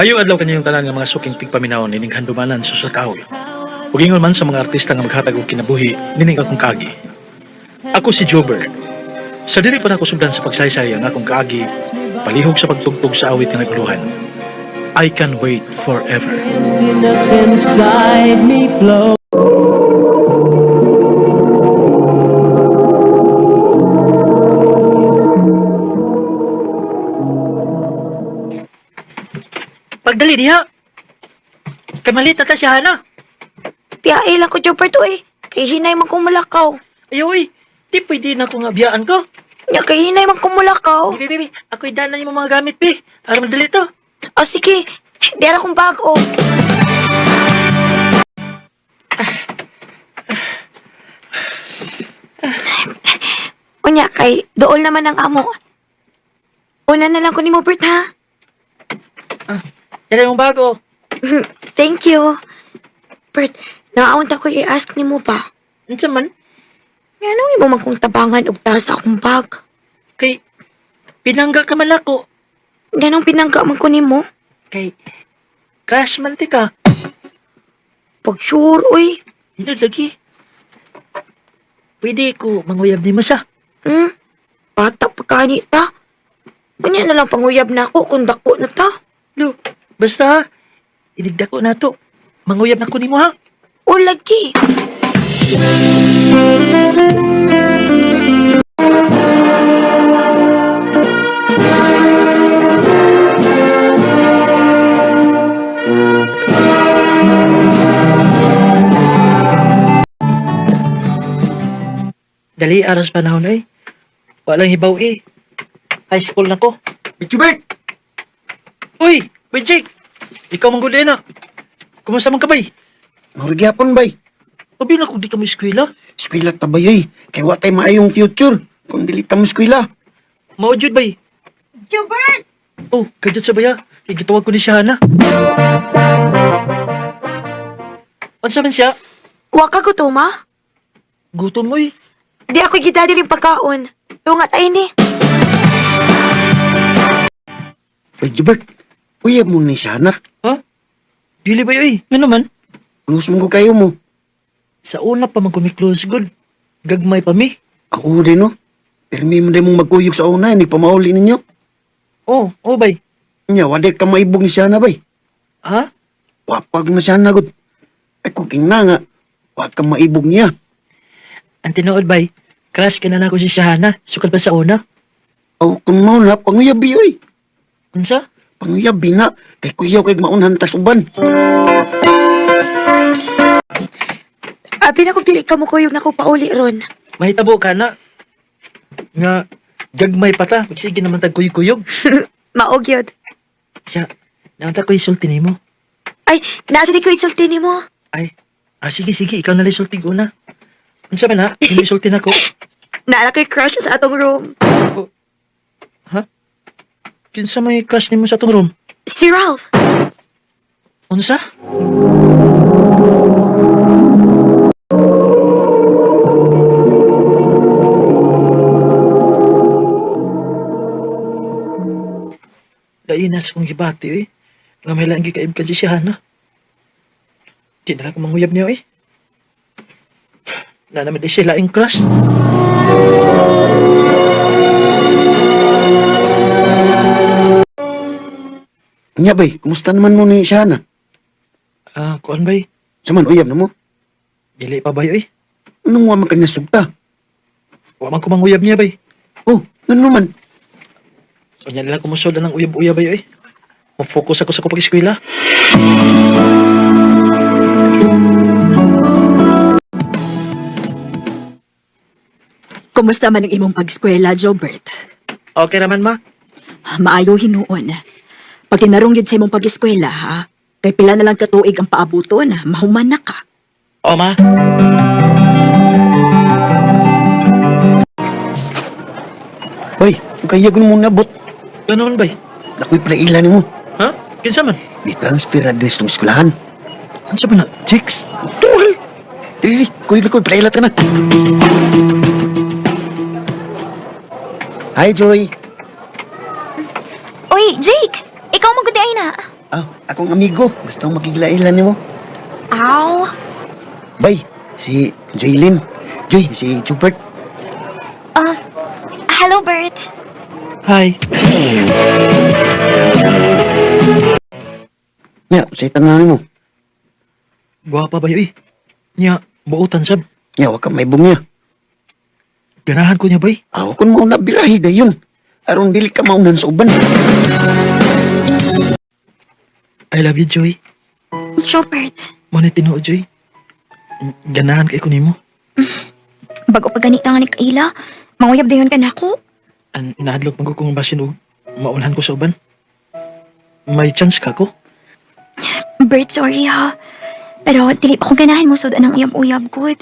Mayong adlaw kanyang tanan nga mga suking tigpaminaw nining handumanan sa Sakaw. Ug ingon man sa mga artista nga maghatag og kinabuhi nining akong kaagi. Ako si Jobert. Sa dili pa nako sugdan sa pagsaysay ang akong kaagi, palihog sa pagtugtog sa awit nga naguluhan. I can wait forever. Emptiness inside me flow. Pagdali diha. Kay malit na ta siya hana. Piyae lang ko, Jobert, uy. Kay hinay man kong mulakaw. Ayaw oy, di pwede na ko nga biyaan ko. Nya, kay hinay man kong mulakaw. Bibi, bibi, ako'y dala yung mga gamit, bi. Para madali to. O sige, di ara kong bago. Unya, kay dool naman ang amo. Una na lang ko ni mo, Bert, ha? Dala yung bago. Thank you. Bert, naaunta ko i-ask ni mo ba? Unsa man? Nga nung imo man kong tabangan og taas sa akong bag? Kay pinangga ka man ako. Nga nung pinangga man ko nimo? Kay crush man ti ka. Pag sure, uy. Hindot lagi. Pwede ko manguyab ni mo sa. Hmm? Bata pa kani ta. Unya na lang panguyab na ako kung dako na ta. Lo, basta ha. Inigdako na to. Manguyab na ko nimo ha. O lagi. Dali aras panahon ay. Walang hibaw eh. High school na ko. Jubert! Uy, Uy Jake. Ikaw man gud na. Kumusta man ka bay? Murag gyapon bay. Abi na kung di ka mo eskwela. Eskwela ta bay oy. Kay wa tay maayong future kung dili ta mo eskwela. Mao jud bay. Jobert! Oh, kadyot sa baya. Kay gitawag ko ni siya na. Unsa man siya? Wa ka gutoma? Gutom oy. Di ako gidadi rin pagkaon. Tunga tayo ni. Bay Jubert, uyab mo ni siya na. Ha? Dili ba oy? Ngano man? Close mo ko kayo mo. Sa una pa man ko mi close good. Gagmay pa mi. Ako din no. Pirmi mo din mong magkuyog sa una, ni pamauli ninyo. Oh, oh bay. Nya, wala ka maibog ni siya na bay. Ha? Wapag na siya na gud. Ay kuking na nga. Wa ka maibog niya. Ang tinuod bay. Crush ka na nako si Shahana. Sukad pa sa una. Aw, kung mao na, panguyabi oy. Unsa? Panguyabi na. Kay kuyaw kay maunhan tas uban. Abi na kung dili ka mo kuyog na ko pauli ron. Mahitabo ka na. Nga gagmay pa ta. Magsige naman tag kuyog-kuyog. Maog yun. Siya, naman ta ko isulti nimo. Ay, nasa di ko isulti nimo. Ay, ah, sige, sige. Ikaw na lang isulti ko una. Unsa man ha? Hindi isulti na ko. Naala ko'y crush sa atong room. Ha? Kinsa may crush nimo sa atong room? Si Ralph. Unsa? Dai na sa kong gibati eh. Nga may lang gikaib ka si Hana. Di na lang ko manguyab niya eh. Na naman di siya laing crush. Nya bay, kumusta naman mo ni siya na? Ah, kuan bay? Saman uyab na mo. Dili pa bay eh. Anong wa man kanya sugta? Wa man ko manguyab niya bay. Oh, ngano man? Unya na lang kumusod na ng uyab-uyab bay eh. Mo-focus ako sa ko pag-eskwela. Kumusta man ang imong pag-eskwela, Jobert? Okay naman ma. Maayo hinuon. Pag tinarong yun sa imong pag-eskwela, ha? Kay pila na lang katuig ang paabuton, mahuman na ka. O ma. Bay, kaya ko mo nabot. Ganun bay. Nakoy plaila nimo. Ha? Kinsa man? Di transfer na din sa itong eskwelahan. Unsa man na? Chicks? Tural! Dili, kuy kuy plaila ta na. Hi, Joy. Uy, Jake! Ikaw magudi ay na. Ah, Akong amigo. Gusto kong makigilailan nimo. Aw. Bay, si Jaylin. Joy, si Jubert. Ah, hello, Bert. Hi. Nya, sa tanan nimo. Gwapa ba eh? Nya, buutan sab. Nya, wa ka may niya. Ganahan ko niya bay. Aw, kun mao na birahi dayon. Aron dili ka maunan sa uban. I love you, Joy. Jobert, Mo ni tinuod, Joy. Ganahan kay ko nimo. bago pa ganita nga ni Kaila, manguyab dayon ka nako. An nahadlok man ko kung basin og maunhan ko sa uban. May chance ka ko? Bert, sorry ha. Pero dili pa ko ganahan mo sud anang uyab-uyab good.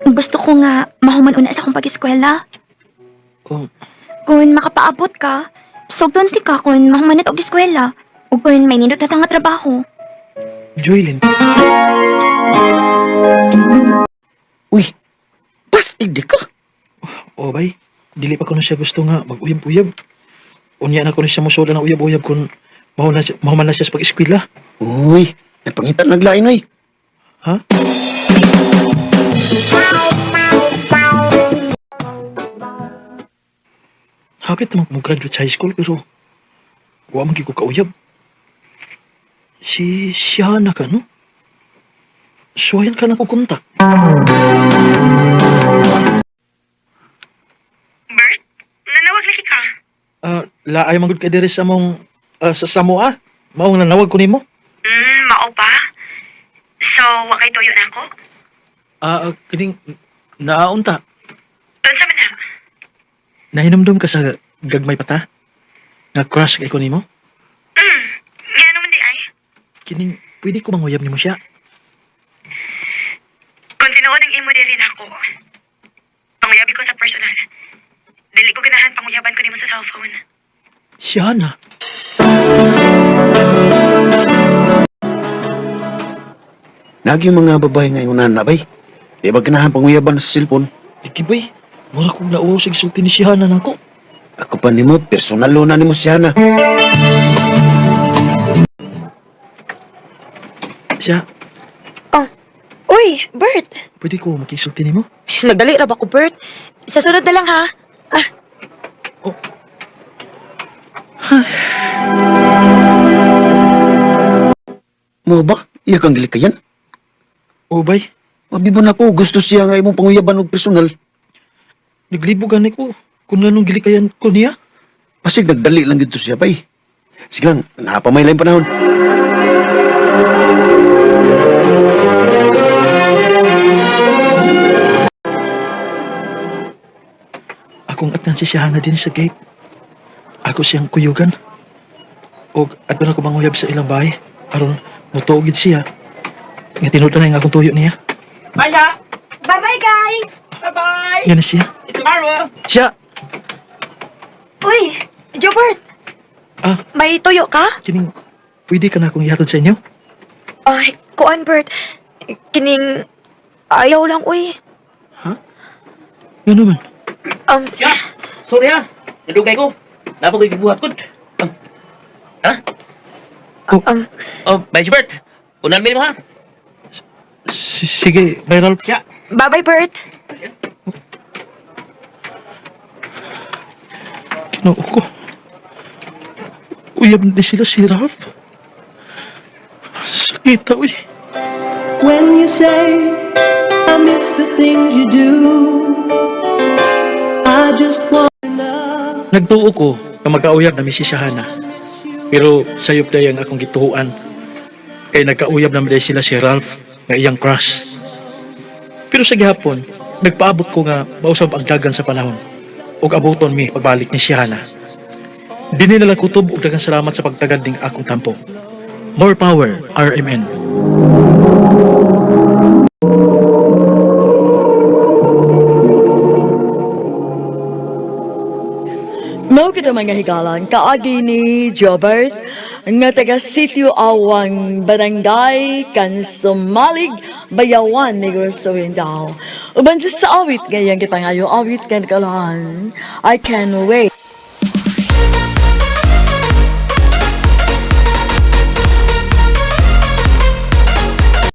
Gusto ko nga mahuman una sa akong pag-eskwela. O, Kung makapaabot ka, sugdon ti ka kung mahuman na og eskwela. Ug kung may nindot na ta nga trabaho. Joylyn. Uy, pastig di ka. O bay, dili pa ko na siya gusto nga mag-uyab-uyab. Unya na ko na siya musulan ng uyab-uyab kung mahuman na siya sa pag-eskwela. Uy, napangita naglain oy. Ha? Hapit naman ko mag-graduate sa high school pero wa man gyud ko kauyab. Si Shana ka, no? Suwayan ka na ko kontak. Bert, nanawag lagi ka. Ah, laay man gud kay diri sa mong sa Samoa. Maong nanawag ko nimo. Mao pa. So, wa kay tuyo na ako? Kining naaunta. Unsa man na? Nahinumdum ka sa gagmay pata? Nga crush kay ko nimo? Nga naman di ay. Kining pwede ko manguyab nimo siya. Kung tinuod ang imo diri nako. Panguyabi ko sa personal. Dili ko ganahan panguyaban ko nimo sa cellphone. Siya na. Nagi yung mga babae nga ingunan na bay. Di ba ganahan panguyaban sa cellphone? Iki bay, mura kong nauo sa gisulti ni Shihana nako. Ako pa nimo, personal na nimo siya na. Siya, Oh. Uy, Bert. pwede ko makisulti nimo? Nagdali ra ba ko, Bert? Sa sunod na lang ha. Ah, Oh. Mo ba? Iya kang gilikayan. Oh bay, Wabi ba na ko gusto siya nga imong panguyaban og personal. naglibo gani ko kung anong gilikayan ko niya. Pasig nagdali lang dito siya bay. Sige lang, napamay lang panahon. Akong atnan si Shihana din sa gate. Ako siyang kuyugan. Og adto na ko manguyab sa ilang bahay aron mutuo gid siya. Nga tinuod na nga akong tuyo niya. Bye na! bye-bye guys. Bye-bye! Nga na siya. See you tomorrow! Siya. Uy, Jobert. Ah. May tuyo ka? Kining pwede ka na akong ihatod sa inyo? Ay, kuan Bert. Kining ayaw lang uy. Ha? Nga naman. Siya! Sorry ha! Nadugay ko! Napag ko'y gibuhat ko. Ha? Oh, Oh, bye Bert! Unan mo ha? sige, bye Ralph. Siya! Bye-bye Bert. Kinoo ko. Uyab na sila si Ralph. Sakita, uy. When you say I miss the things you do, I just wanna Nagtuo ko na magkauyab na mi si Shahana. Pero sayop day ang akong gituhuan. Kay nagkauyab na day sila si Ralph nga iyang crush. Pero sa gihapon, nagpaabot ko nga mausab ang dagan sa panahon ug abuton mi pagbalik ni Shahana. Dini na lang kutob ug daghang salamat sa pagtagad ning akong tampo. More power, RMN. Mao kita mga higalan, kaagi ni Jobert, nga taga Sitio Awang, Barangay, Kansumalig, Bayawan, Negros Oriental. Uban sa awit ngayang gipangayo, awit nga nagkalahan, I can wait.